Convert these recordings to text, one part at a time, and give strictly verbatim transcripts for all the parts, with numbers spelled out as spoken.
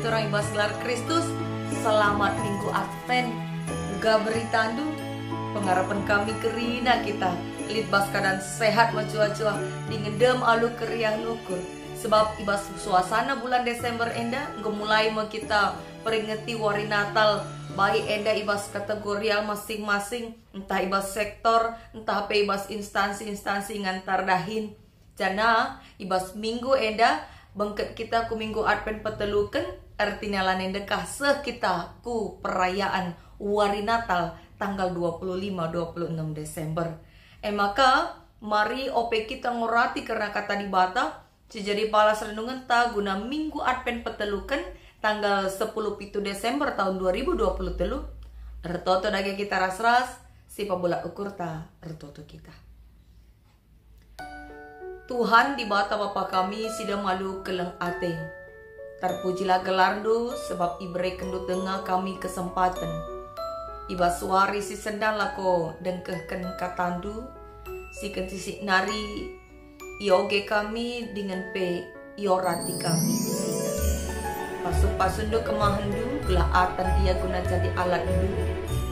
Orang i bas gelar Kristus, selamat Minggu Advent. Uga beritandu, pengarepen kami kerina kita lit bas keadaan sehat mecuah-cuah, dingen dem alu keriah nukur. Sebab i bas suasana bulan Desember enda enggo mulai me kita peringeti wari Natal, baik enda i bas kategorial masing-masing, ntah i bas sektor, ntah pe i bas instansi-instansi ngantar dahin. Janah i bas minggu enda bengket kita ku minggu Advent peteluken, ertina lanai ndekah seh kita ku perayaan wari Natal tanggal dua puluh lima dua puluh enam Desember. E maka, mari ope kita ngorati kerna Kata Dibata, si jadi palas renungenta guna minggu Advent peteluken tanggal sepuluh pitu Desember tahun dua ribu dua puluh telu. Ertoto dage kita ras-ras, si pabulak ukurta ertoto kita. Tuhan Dibata Bapa kami si dem alu keleng ate, terpujilah gelarNdu sebab iberekenndu denga kami kesempaten. I bas wari si sendah lako dengkehken katandu, si kentisik nari ioge kami dingen pe iorati kami. Pasu-pasundu kemahenndu, gelah atan ia guna jadi alatndu.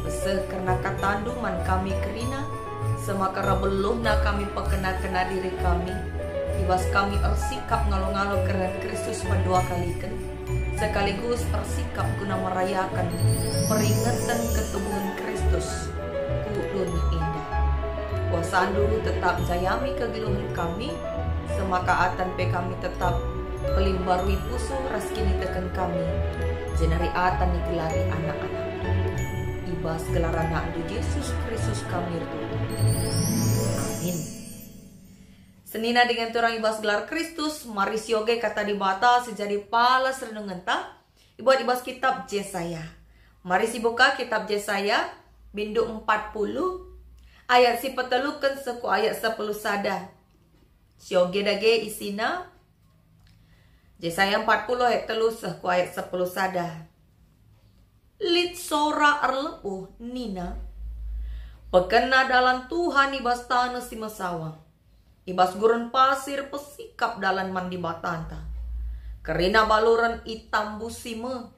Beseh kerna katandu man kami kerina, semaka rabeluhna kami pekena-kena diri kami, i bas kami ersikap ngalo-ngalo kerna Kristus pendua kaliken, sekaligus ersikap guna merayaken peringeten ketubuhen Kristus ku doni enda. KuasaNdu tetap jayami kegeluhen kami, semaka atan pe kami tetap pelimbarui pusuh ras kiniteken kami, jenari atan igelari anak-anakNdu. I bas gelar AnakNdu Jesus Kristus kami ertoto. Amin. Senina dingen turang i bas gelar Kristus, mari sioge Kata Dibata si jadi palas renungenta, ibuat i bas kitab Jesaya. Mari sibuka kitab Jesaya, bindu empat puluh, ayat si peteluken seh ku ayat sepuluh sada. Sioge dage isina, Jesaya empat puluh ayat telu seh ku ayat sepuluh sada. Lit sora erlebuh nina, "Pekena dalan Tuhan i bas taneh si mesawang, i bas gurun pasir pesikap dalan man Dibatanta. Kerina baluren itambusi me,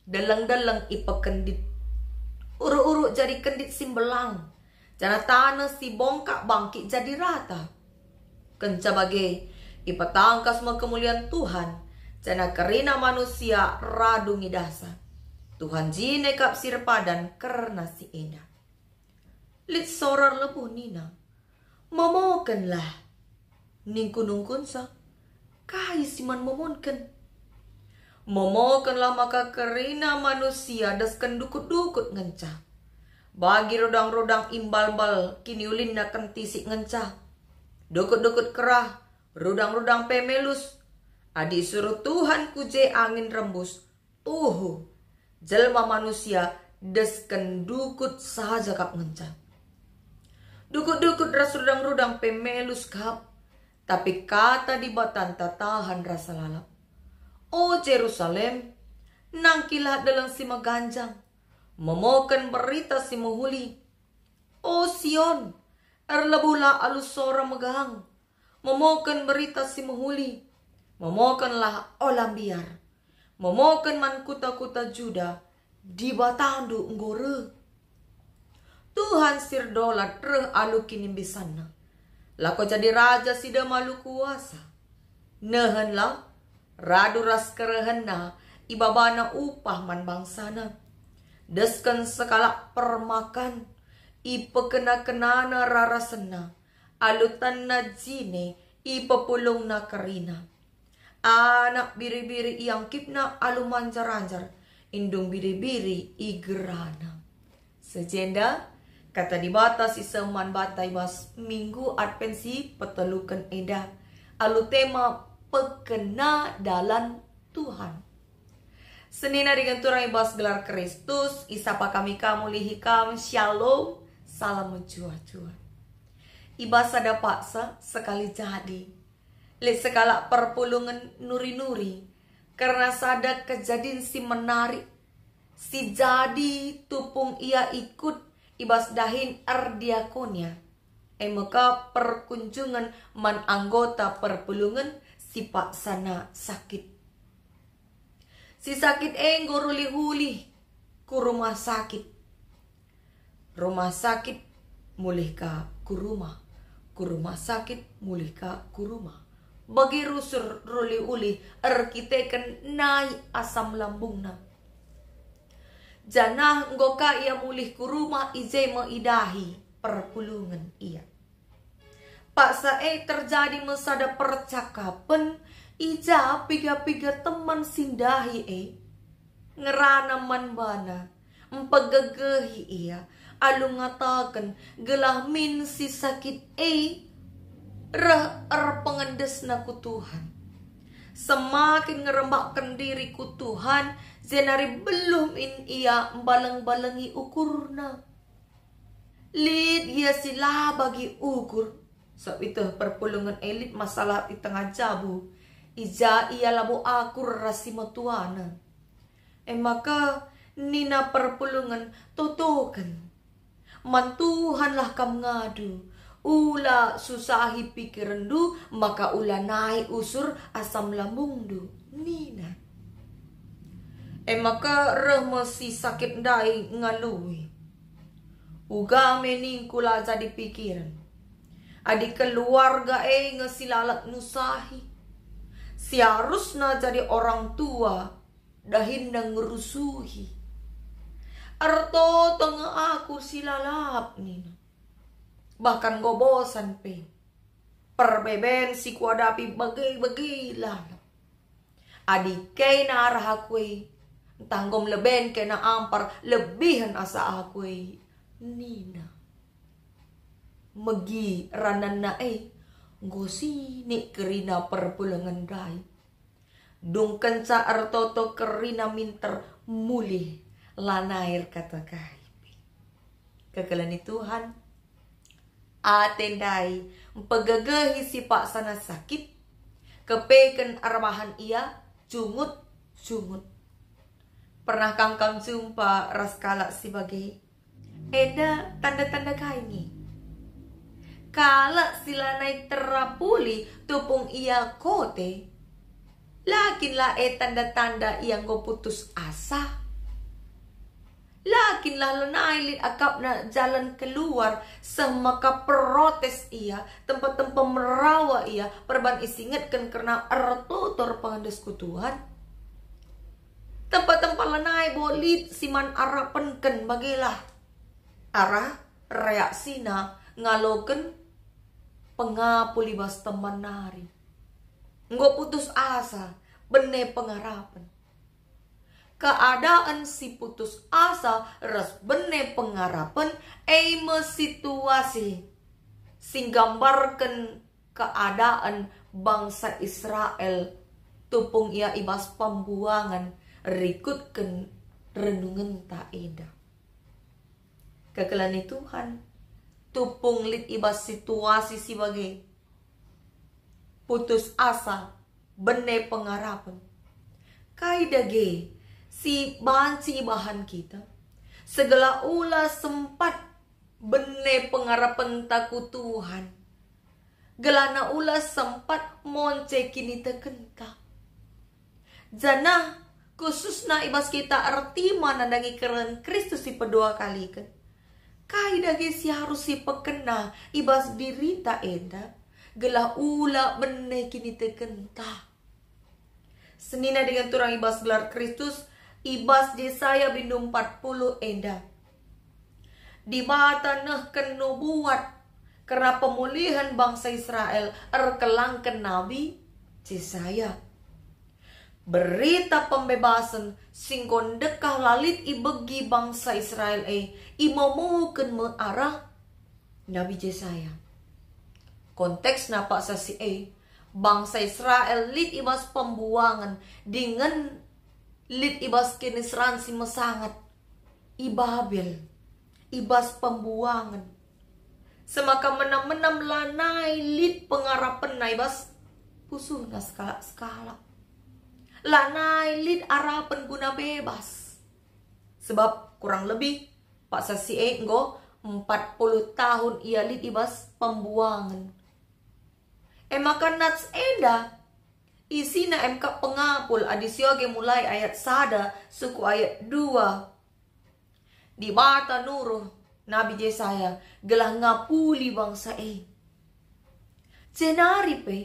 deleng-deleng ipekendit. Uruk-uruk jadi kendit si mbelang, janah taneh si bongkak bangkit jadi rata. Kenca bage, ipetangkas me kemulian Tuhan, janah kerina manusia radu ngidahsa. Tuhan jine kap si erpadan kerna si enda." Lit sora erlebuh nina, "Momokenlah." Ningku nungkunsa, "Kai si man momonken?" "Momokenlah maka kerina manusia desken dukut-dukut ngenca. Bagi rudang-rudang imbalmbal kiniulinna kentisik ngenca. Dukut-dukut kerah, rudang-rudang pe melus. Adi isuruh Tuhan ku je angin rembus, tuhu, jelma manusia desken dukut saja kap ngenca. Dukut-dukut ras rudang-rudang pe melus kap, tapi kata Dibatanta tahan rasa lalap. O Jerusalem, nangkilah deleng si meganjang, momoken berita si mehuli. O Sion, erlebuhlah alu sora megang, momoken berita si mehuli. Momokenlah ola mbiar. Momoken man kuta-kuta Juda, Dibatandu enggo reh. Tuhan si erdolat reh alu kinimbisanNa. Lako jadi raja si dem alu kuasa. Nehenlah, radu ras kerehenNa ibabana upah man bangsaNa. Desken sekalak permakan, ipekena-kenana rarasenNa, alu tanna jine ipepulungna kerina. Anak biri-biri iangkipna alu manjar-anjar, indung biri-biri igerana. Sejenda kata Dibata si seh man banta i bas Minggu Advent si peteluken enda, alu tema Pekena Dalan Tuhan. Senina dingen turang i bas gelar Kristus, isapa kami kam, mulihi kam, Shalom, salam mejuah-juah. I bas sada paksa sekali jadi, lit sekalak perpulungen nuri-nuri kerna sada kejadin si menarik, si jadi tupung ia ikut i bas dahin erdiakonia, e maka perkunjungen man anggota perpulungen si paksana sakit. Si sakit e enggo rulih-ulih ku rumah sakit. Rumah sakit mulih ka ku rumah. Ku rumah sakit mulih ka ku rumah. Bage rusur rulih-ulih erkiteken naik asam lambungna. Janah enggo ka ia mulih ku rumah, i je me idahi perpulungen ia. Paksa e terjadi me sada percakapen, i ja piga-piga teman si ndahi e ngerana man bana, mpegegehi ia, alu ngataken gelah min si sakit e reh erpengendesna ku Tuhan. Semakin ngerembakken diri ku Tuhan, jenari beluh min ia mbaleng-balengi ukurna. Lit gia si la bagi ukur, sabiteh perpulungen e lit masalah i tengah jabu, i ja ia labo akur ras si metuana. E maka nina perpulungen, "Totoken. Man Tuhanlah kam ngadu, ula susahi pikirenndu, maka ula naik usur asam lambungndu," nina. E maka reh me si sakit ndai ngaloi. Uga me ningku la jadi pikiren. Adi keluarga e nge si lalap nusahi, si arusna jadi orang tua, dahinna ngerusuhi. Ertoto nge aku si lalap, nina. Bahkan enggo bosan pe. Perbeben si kuadapi bage-bage lalap. Adi kena arah aku e, ntah enggo meleben kena ampar lebihen asa aku e, nina. Megi rananna e, enggo sinik kerina perpulungen ndai. Dung kenca ertoto kerina minter mulih, lanai erkata kai pe. Kekelengen Tuhan, ate ndai mpegegehi si paksana sakit, kepeken erbahan ia jungut-jungut. Pernah kang kam jumpa ras kalak si bage? Enda tanda-tanda kai nge? Kalak si lanai terapuli tupung ia kote, la kin la e tanda-tanda ia enggo putus asa? La kin la lanai lit akapna jalan keluar, seh maka protes ia, tempa-tempa merawa ia, perban isingetken kerna ertoto erpengendes ku Tuhan? Tempa-tempa lanai bo lit si man arapenken, bagelah arah reaksina ngaloken pengapul i bas teman nari. Enggo putus asa, bene pengarapen. Keadaan si putus asa ras bene pengarapen e me situasi si nggambarken keadaan bangsa Israel tupung ia i bas pembuangen rikutken renungenta enda. Kekelengen Tuhan, tupung lit i bas situasi si bage, putus asa, bene pengarapen. Kai dage si banci ibahan kita, segelah ula sempat bene pengarapenta ku Tuhan, gelahna ula sempat monce kinitekenta. Janah khususna i bas kita ertima nandangi keren Kristus si pedua kaliken. Kai dage si arus sipekena i bas dirita enda, gelah ula bene kinitekenta? Senina dengan turang i bas gelar Kristus, i bas Jesaya bindu empat puluh enda. Dibata nehken nubuat kerna pemulihen bangsa Israel erkelangken nabi Jesaya. Berita pembebasen si enggo ndekah la lit ibegi bangsa Israel e imomoken me arah Nabi Jesaya. Konteksna paksa si e, bangsa Israel lit i bas pembuangen dingen lit i bas kiniseran si mesangat i Babel, i bas pembuangen. Semaka menam-menam lanai lit pengarapenna i bas pusuhna sekalak-sekalak. Lanai lit arapen guna bebas. Sebab kurang lebih paksa si e enggo empat puluh tahun ia lit i bas pembuangen. E maka nats enda Isina emkap pengapul adi sioge mulai ayat sada suku ayat dua. Dibata nuruh Nabi Jesaya gelah ngapuli bangsa e. Jenari pe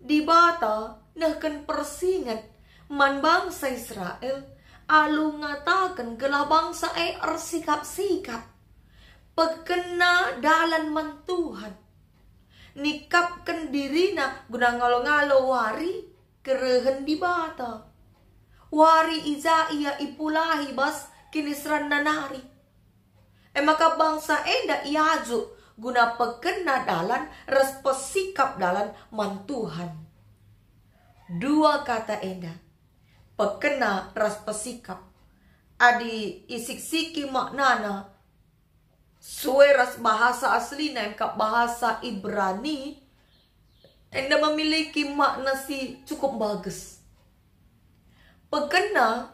Dibata nehken persinget man bangsa Israel alu ngataken gelah bangsa e ersikap-sikap, pekena dalan man Tuhan, nikapken dirina guna ngalo-ngalo wari kerehen Dibata, wari i ja ia ipulahi bas kiniseranna nari. E maka bangsa enda iajuk guna pekena dalan ras pesikap dalan man Tuhan. Dua kata enda, pekena ras pesikap, adi isiksiki maknana sue ras bahasa aslina, emkap bahasa Ibrani, enda memiliki makna si cukup bagus. Pekena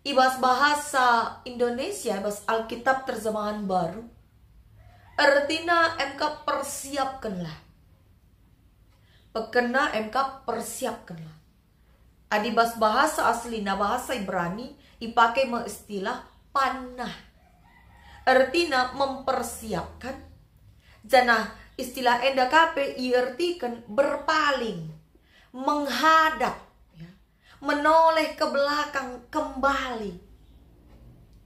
i bas bahasa Indonesia, i bas Alkitab terjemahan baru, ertina emkap persiapkenlah. Pekena emkap persiapkenlah. Adi bas bahasa aslina, bahasa Ibrani, ipake me istilah panah. Ertina mempersiapkan. Janah istilah enda ka pe iertiken berpaling, menghadap, ya, menoleh ke belakang kembali.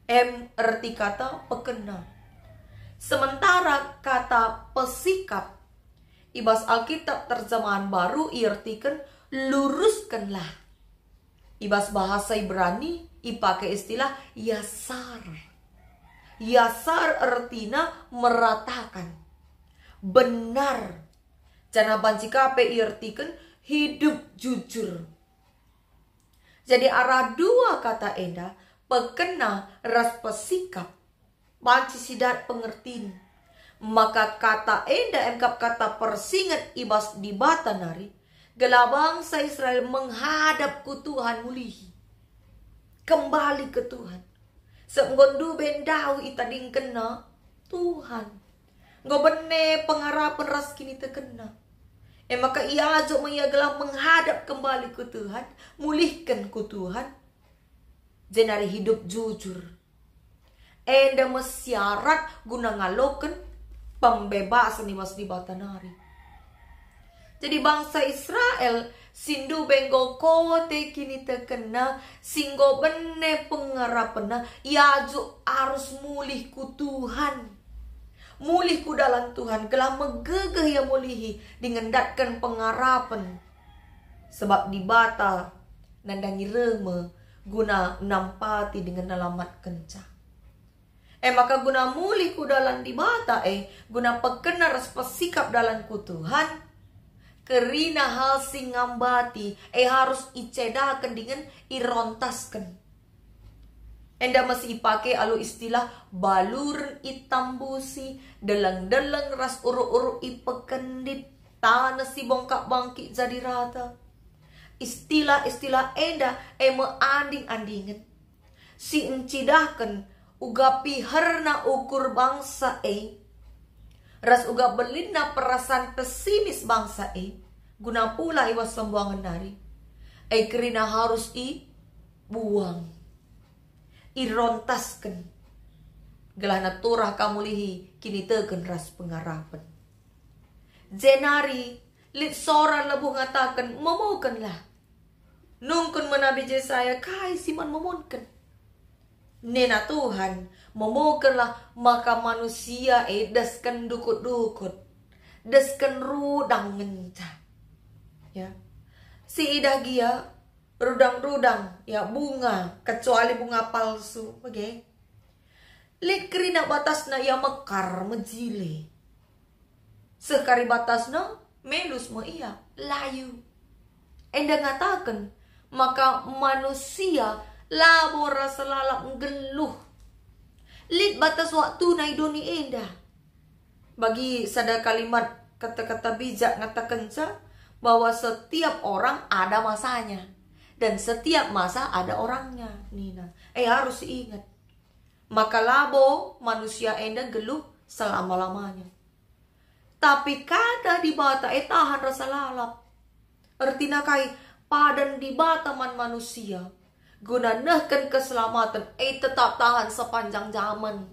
Em erti kata pekena. Sementara kata pesikap i bas Alkitab terjemahan baru iertiken luruskenlah. I bas bahasa Ibrani ipake istilah yasar. Yasar ertina meratakan, benar. Janah banci ka pe iertiken hidup jujur. Jadi arah dua kata enda, pekena ras pesikap, banci sidat pengertin. Maka kata enda emkap kata persinget i bas Dibata nari, gelah bangsa Israel menghadap ku Tuhan mulihi. Kembali ke Tuhan. Seh enggo ndube ndauh itadingkenna Tuhan. Enggo bene pengarapen ras kinitekenna. E maka iajuk me ia gelah menghadap kembali ku Tuhan, mulihken ku Tuhan, jenari hidup jujur. Enda me syarat guna ngaloken pembebasen i bas Dibata nari. Jadi bangsa Israel si ndube enggo kote kinitekenna, si enggo bene pengarapenna, iajuk arus mulih ku Tuhan. Mulih ku dalan Tuhan, gelah megegeh ia mulihi dingen ndatken pengarapen. Sebab Dibata nandangi reh me guna nampati dingen nelamatkenca. E maka guna mulih ku dalan Dibata e, guna pekena ras pesikap dalan ku Tuhan, kerina hal si ngambati e harus icedaken dingen irontasken. Enda me si ipake alu istilah baluren itambusi, deleng-deleng ras uruk-uruk ipekendit, taneh si bongkak-bangkik jadi rata. Istilah-istilah enda e me anding-andingen si ncidahken uga piherna ukur bangsa e, ras uga belinna perasan pesimis bangsa e, guna pulah i bas sombuangen nari. E kerina harus ibuang, irontasken, gelah naturah ka mulihi kiniteken ras pengarapen. Jenari lit sora lebuh ngataken, "Momokenlah." Nungkun me Nabi Jesaya, "Kai si man momonken?" Nina Tuhan, "Momokenlah maka manusia e desken dukut-dukut, desken rudang ngenca." Ya. Si idah gia rudang-rudang, ya, bunga, kecuali bunga palsu, bage. Lit kerina batasna ia mekar, mejile. Seh kari batasna, melus me ia, layu. Enda ngataken maka manusia labo rasa lalap nggeluh. Lit batas waktuna i doni enda. Bagi sada kalimat kata-kata bijak ngatakenca bahwa setiap orang ada masanya dan setiap masa ada orangnya, nina. Eh, harus ingat. Maka labo manusia enda geluh selama-lamanya. Tapi kata Dibata e tahan rasa lalap. Ertina kai? padan Dibata man manusia guna nehken keselamaten e tetap tahan sepanjang jaman.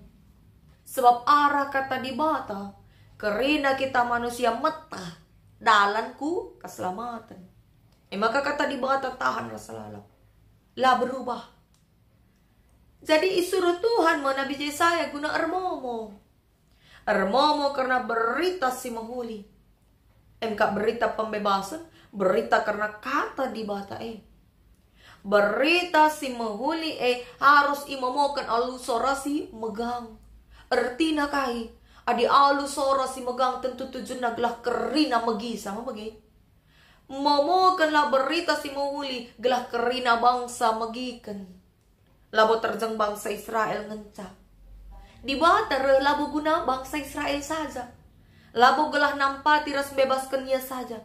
Sebab arah kata Dibata kerina kita manusia metah dalan ku keselamaten. E maka kata Dibata tahan rasa lalap, la berubah. Jadi isuruh Tuhan me Nabi Jesaya guna ermomo. Ermomo kerna berita si mehuli. Engkap berita pembebasen, berita kerna kata Dibata e. Berita si mehuli e harus imomoken alu sora si megang. Ertina kai? Adi alu sora si megang tentu tujunna gelah kerina megisa, me bage? Momokenlah berita si mehuli gelah kerina bangsa megiken. Labo terjeng bangsa Israel ngenca. Dibata reh labo guna bangsa Israel saja. Labo gelah nampati ras mbebasken ia saja.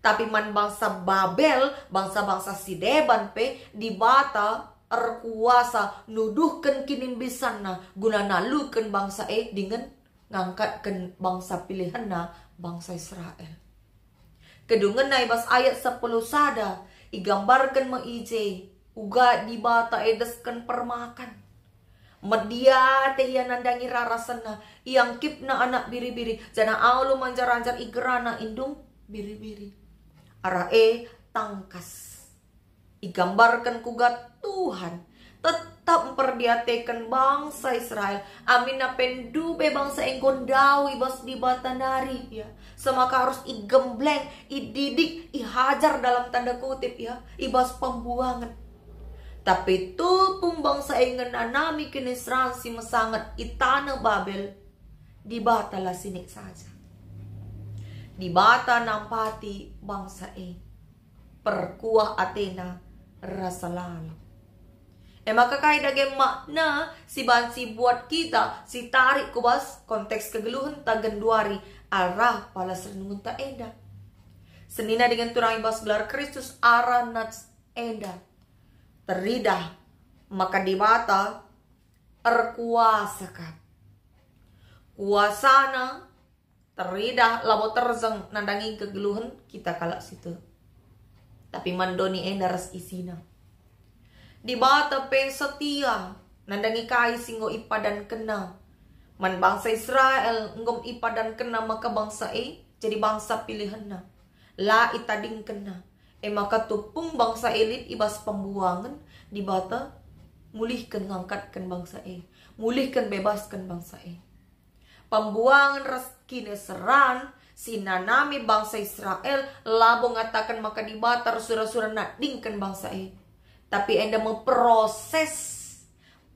Tapi man bangsa Babel, bangsa-bangsa si deban pe Dibata erkuasa nuduhken kinimbisanNa guna naluken bangsa e dingen ngangkatken bangsa pilihenNa, bangsa Israel. Kedungenna i bas ayat sepuluh sada igambarken me i je uga Dibata e desken permakan. Mediate ia nandangi rarasenna, iangkipna anak biri-biri, janah alu manjar-anjar igerana indung biri-biri. Arah e tangkas. Igambarken kuga Tuhan tetap mperdiateken bangsa Israel, aminna pe ndube bangsa enggo ndauh i bas Dibata nari, ya. Semaka arus igembleng, ididik, ihajar dalam tanda kutip, ya, i bas pembuangen. Tapi tupung bangsa e ngenanami kiniseran si mesanget i taneh Babel, Dibata la sinik saja. Dibata nampati bangsa e. Perkuah atena rasa lalap. E maka kai dage makna si banci buat kita si tarik ku bas konteks kegeluhenta genduari arah palas renungenta enda? Senina dingen turang i bas gelar Kristus arah nats enda. Teridah maka Dibata erkuasa kap. KuasaNa teridah labo terjeng nandangi kegeluhen kita kalak si tek, tapi man doni enda ras isina. Dibata pe setia nandangi kai si enggo ipadankenNa. Man bangsa Israel enggo ipadankenNa maka bangsa e jadi bangsa pilihenNa. La itadingkenNa. E maka tupung bangsa e lit i bas pembuangen, Dibata mulihken ngangkatken bangsa e, mulihken bebasken bangsa e. Pembuangen ras kiniseran si nanami bangsa Israel labo ngataken maka Dibata ersura-sura nadingken bangsa e. Tapi enda me proses,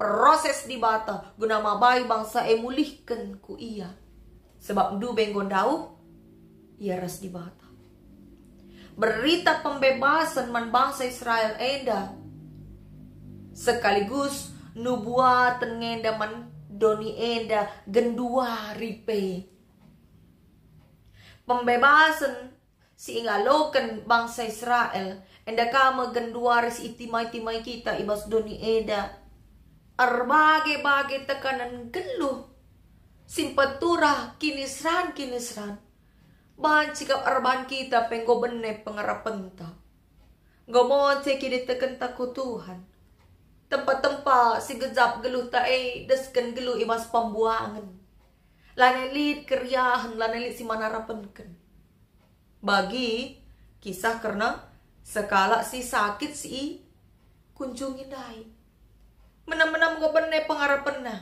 proses Dibata guna mabai bangsa e mulihken ku Ia. Sebab ndube enggo ndauh ia ras Dibata. Berita pembebasen man bangsa Israel enda sekaligus nubuaten ngenda man doni enda genduari pe. Pembebasen si ingaloken bangsa Israel enda ka me genduari si itimai-timai kita i bas doni enda. Erbage-bage tekanen geluh si mpeturah kiniseran-kiniseran. Banci kap erbahan kita pe enggo bene pengarapenta. Enggo monce kinitekenta ku Tuhan. Tempa-tempa si gejap geluhta e desken geluh i bas pembuangen. Lanai lit keriahen, lanai lit si man arapenken. Bagi kisah kerna sekalak si sakit si ikunjungi ndai. Menam-menam enggo bene pengarapenna.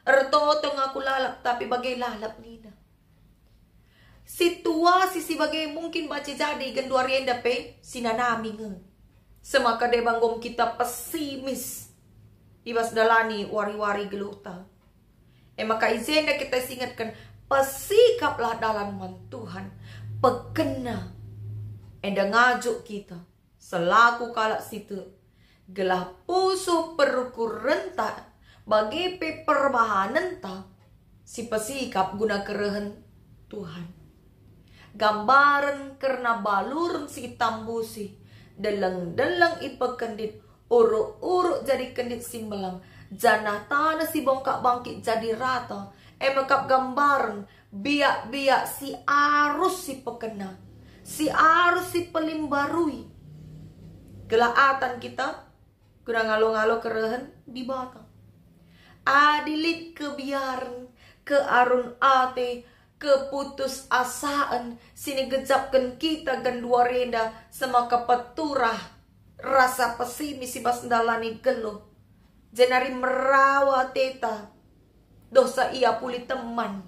Ertoto ngaku lalap, tapi bage lalap nina. Situasi si bage mungkin banci jadi genduari enda pe si nanami nge. Semaka deba nggom kita pesimis i bas dalani wari-wari geluhta. E maka i jenda kita isingetken, pesikaplah dalan man Tuhan, pekena enda ngajuk kita selaku kalak si tek, gelah pusuh perukurenta bage pe perbahanenta si pesikap guna kerehen Tuhan. Gambaren kerna baluren si itambusi, deleng-deleng ipekendit, uruk-uruk jadi kendit si mbelang, janah taneh si bongkak bangkit jadi rata, e me kap gambaren biak-biak si arus sipekena, si arus sipelimbarui. Gelah atan kita guna ngalo-ngalo kerehen Dibata. Adi lit kebiaren, kearun ate, keputusasaen si ngejapken kita genduari enda, semaka peturah rasa pesimis i bas ndalani geluh, jenari merawa ateta, dosa ia puli teman,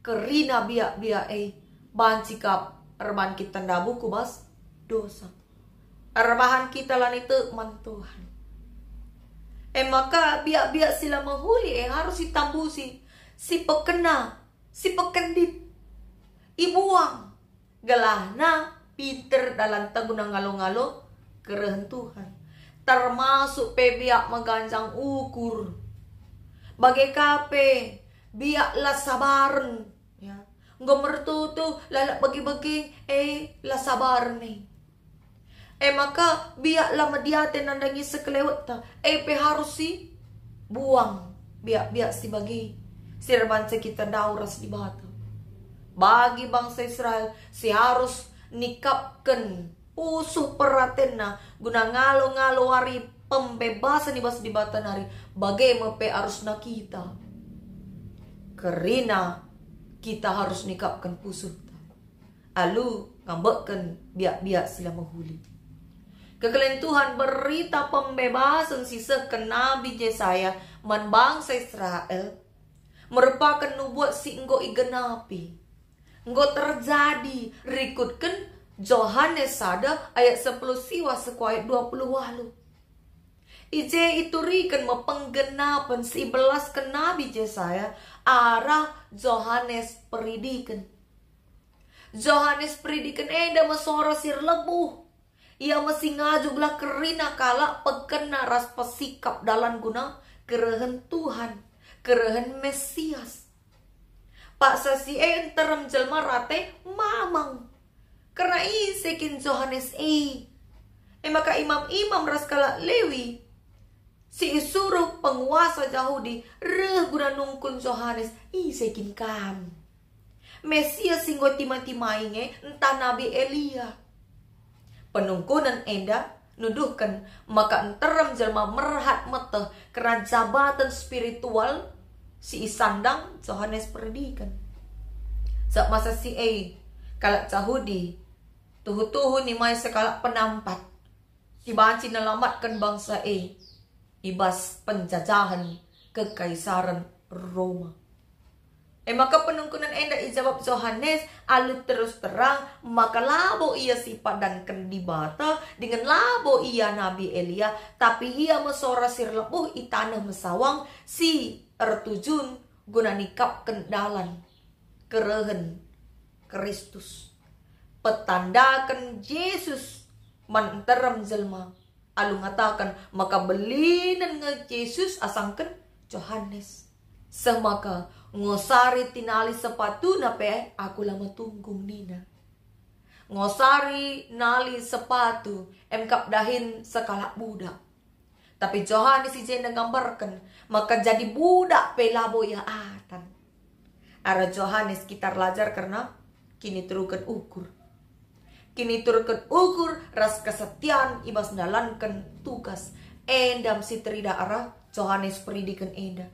kerina biak-biak e banci kap erbahan kita ndabuh ku bas dosa. Erbahan kita lanai tek man Tuhan. E maka biak-biak si la mehuli e harus itambusi, sipekena, sipekendit, ibuang, gelahna pinter dalanta guna ngalo-ngalo kerehen Tuhan. Termasuk pe biak meganjang ukur. Bage ka pe biak la sabaren, ya. Enggo mertutu lalap bage-bage, e, la sabaren e. E maka biak la mediate nandangi sekelewetta, e pe harus sibuang biak-biak si bage, si erbanca kita ndauh ras Dibata. Bagi bangsa Israel si harus nikapken pusuh peratenna guna ngalo-ngalo wari pembebasen i bas Dibata nari, bage me pe arusna kita. Kerina kita harus nikapken pusuhta alu ngambekken biak-biak si la mehuli. Kekelen Tuhan, berita pembebasen si sehken Nabi Jesaya man bangsa Israel merupaken nubuat si enggo igenapi. Enggo terjadi rikutken Johanes sada ayat sepuluh siwah seh ku ayat dua puluh waluh. I je ituriken me penggenapen si ibelasken Nabi Jesaya arah Johanes Peridiken. Johanes Peridiken enda me sora si erlebuh. Ia me si ngaju gelah kerina kalak pekena ras pesikap dalan guna kerehen Tuhan, kerehen Mesias. Paksa si e nterem jelma rate mamang. Kerna ise kin Johanes e? E maka imam-imam ras kalak Lewi si isuruh penguasa Jahudi reh guna nungkun Johanes, "Ise kin kam? Mesias si enggo tima-timai nge ntah Nabi Elia?" Penungkunen enda nuduhken maka nterem jelma merhat meteh kerna jabaten spiritual si isandang Johanes Peridiken. Seh masa si e, kalak Jahudi tuhu-tuhu nimai sekalak penampat si banci nelamatken bangsa e i bas penjajahen kekaisaren Roma. E maka penungkunen enda ijabap Johanes alu terus terang maka labo ia sipadanken Dibata dingen labo ia Nabi Elia, tapi ia me sora si erlebuh i taneh mesawang si ertujun guna nikapken dalan kerehen Kristus, petandaken Jesus man nterem jelma, alu ngataken maka belinen nge Jesus asangken Johanes. Seh maka, "Ngosari tinali sepatuna pe aku la metunggung," nina. Ngosari nali sepatu, emkap dahin sekalak budak. Tapi Johanes i jenda nggambarken maka jadi budak pe labo ia atan. Arah Johanes kita erlajar kerna kiniteruken ukur. Kiniteruken ukur ras kesetian i bas ndalanken tugas. Enda me si teridah arah Johanes Peridiken enda.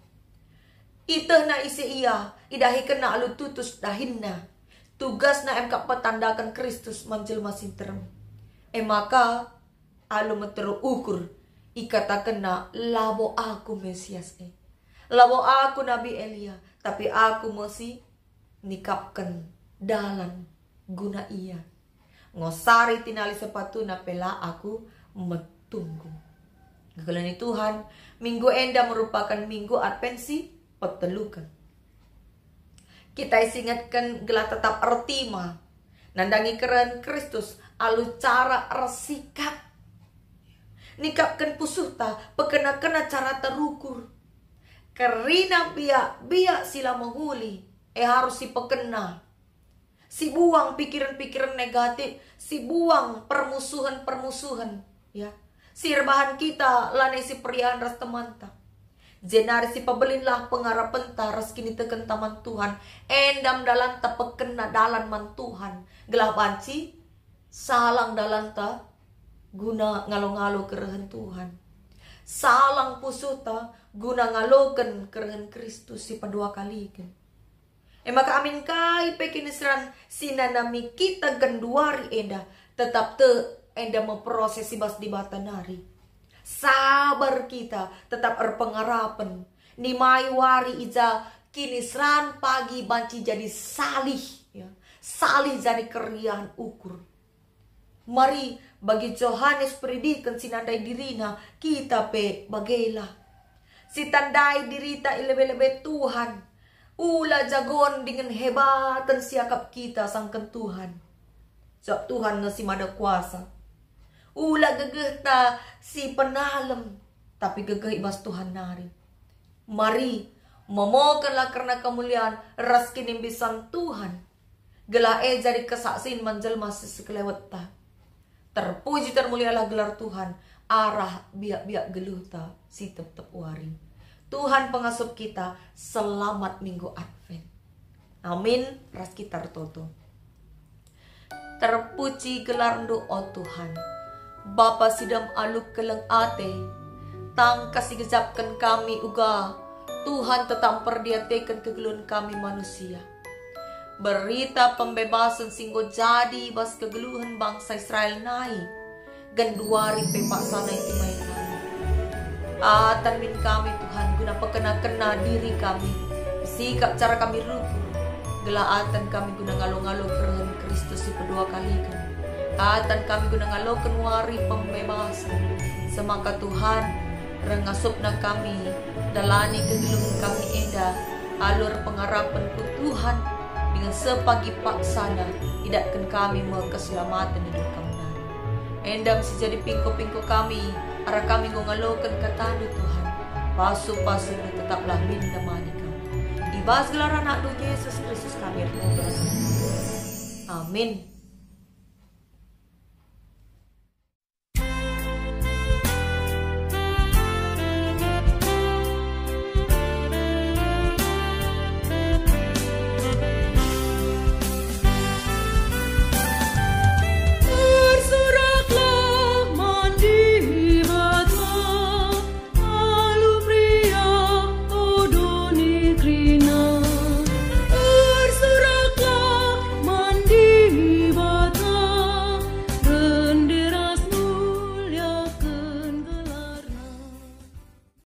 Itehna ise ia, idahikenna alu tutus dahinna. Tugasna emkap petandaken Kristus man jelma si nterem. E maka, alu meteruk ukur, ikatakenna, "Labo aku Mesias e. Labo aku Nabi Elia, tapi aku me si nikapken dalan guna ia. Ngosari tinali sepatuna pe la aku metunggung." Kekelengen Tuhan, minggu enda merupaken minggu Advent si peteluken. Kita isingetken gelah tetap ertima, nandangi keren Kristus alu cara ersikap. Nikapken pusuhta, pekena-kena cara terukur. Kerina biak-biak si la mehuli, e harus sipekena. Sibuang pikiren-pikiren negatif, sibuang permusuhen-permusuhen, ya. Si erbahan kita lanai siperiahen ras temanta. Jenari sipebelinlah pengarapenta ras kinitekenta man Tuhan. Enda me dalanta pekena dalan man Tuhan. Gelah banci salang dalanta guna ngalo-ngalo kerehen Tuhan. Salang pusuhta guna ngaloken kerehen Kristus si peduakaliken. E maka amin kai pe kiniseran si nanami kita genduari enda, tetap tek enda me proses i bas Dibata nari. Sabar kita, tetap erpengarapen. Nimai wari i ja kiniseran pagi banci jadi salih, ya. Salih jadi keriahen ukur. Mari, bagi Johanes Peridiken si nandai dirina, kita pe bagela. Sitandai dirita i lebe-lebe Tuhan. Ula jagon dingen hebaten siakap kita sangken Tuhan. Sebab Tuhan nge si mada kuasa. Ula gegehta si penalem, tapi gegeh i bas Tuhan nari. Mari, momokenlah kerna kemulian ras kinimbisan Tuhan. Gelah e jadi kesaksin man jelma si sekelewetta. Terpuji termulialah gelar Tuhan arah biak-biak geluhta si tep-tep wari. Tuhan pengasup kita, selamat Minggu Advent. Amin, ras kita ertoto. Terpuji gelarNdu, o Tuhan. Bapa si dem alu keleng ate, tangkas igejapken kami uga Tuhan tetap mperdiateken kegeluhen kami manusia. Berita pembebasen si enggo jadi bas kegeluhen bangsa Israel nai, genduari pe paksana itimai kami. Atan min kami, Tuhan, guna pekena-kena diri kami, sikap cara kami rukur, gelah atan kami guna ngalo-ngalo kerehen Kristus si peduakaliken. Atan kami guna ngaloken wari pembebasen. Semaka Tuhan, reh ngasupna kami, dalani kegeluhen kami enda, alu erpengarapen ku Tuhan, dingen sepagi paksana idatken kami me keselamaten i Kam nari. Enda me si jadi pingko-pingko kami, arah kami enggo ngaloken kataNdu, Tuhan. Pasu-pasuNdu tetaplah min nemani kami. I bas gelar AnakNdu, Jesus Kristus, kami ertoto. Amin.